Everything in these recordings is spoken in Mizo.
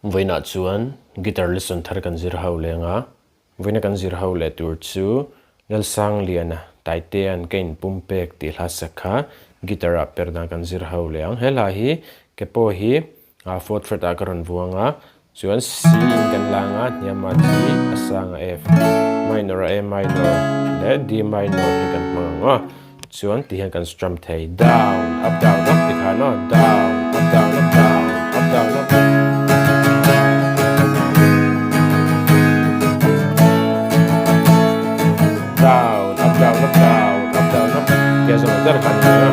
Vawiinah chuan guitar lesson thar kan zir ho leng a, vawiina kan zir ho leh tur chu Lalsangliana Taitea'n ka inpum pek tih hla sak kha guitar ah per dan kan zir ho leh ang. He hla hi ke pawh hi fourth fret ah ka rawn vuang a, chuan C in kan lang a, hniam ah G, a sang ah F, minor ah A minor leh D minor hi kan hmang ang aw. Chuan ti hian kan strum thei down up down up ti khan aw down up down up down up down up. Down up down up down up down up tia zawng ber kha a ni mai a.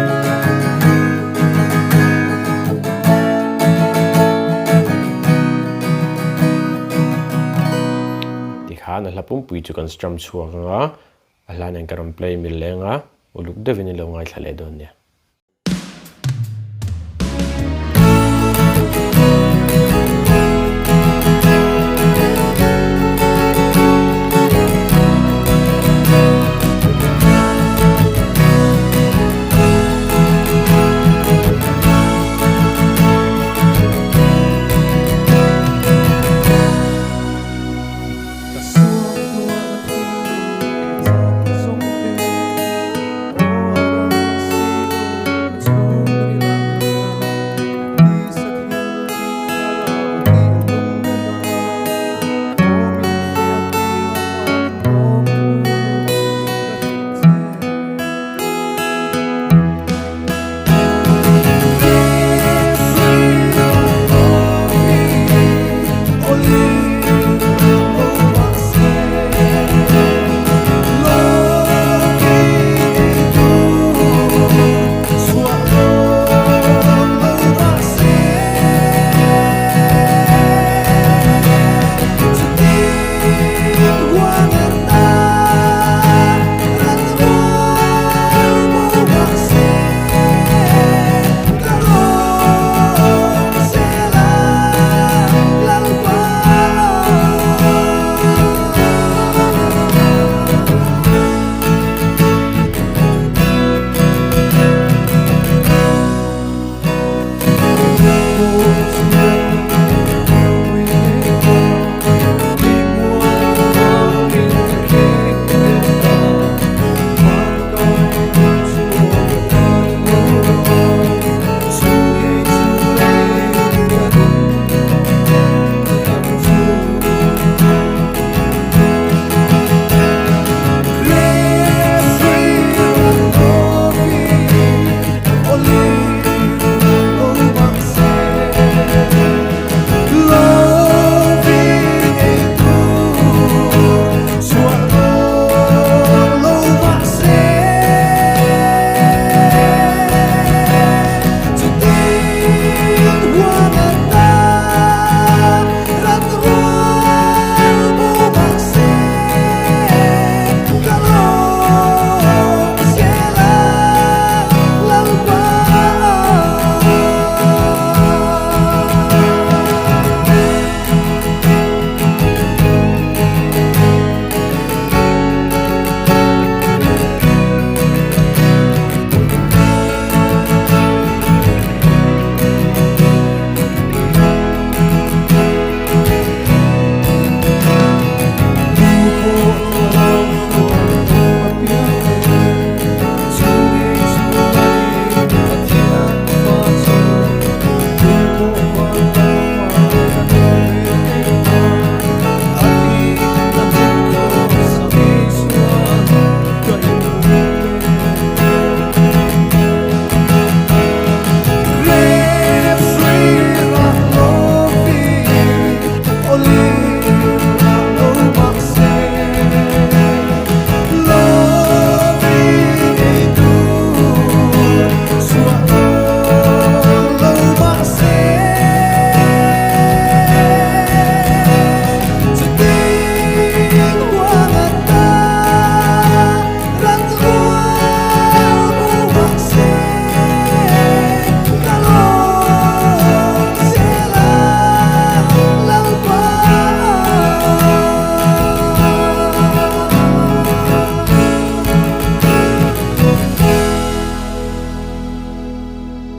Ti khan a hla pumpui chu kan strum chhuak ang a. A hla nen ka rawn play mil leng a, uluk deuhin i lo ngaithla leh dawn nia.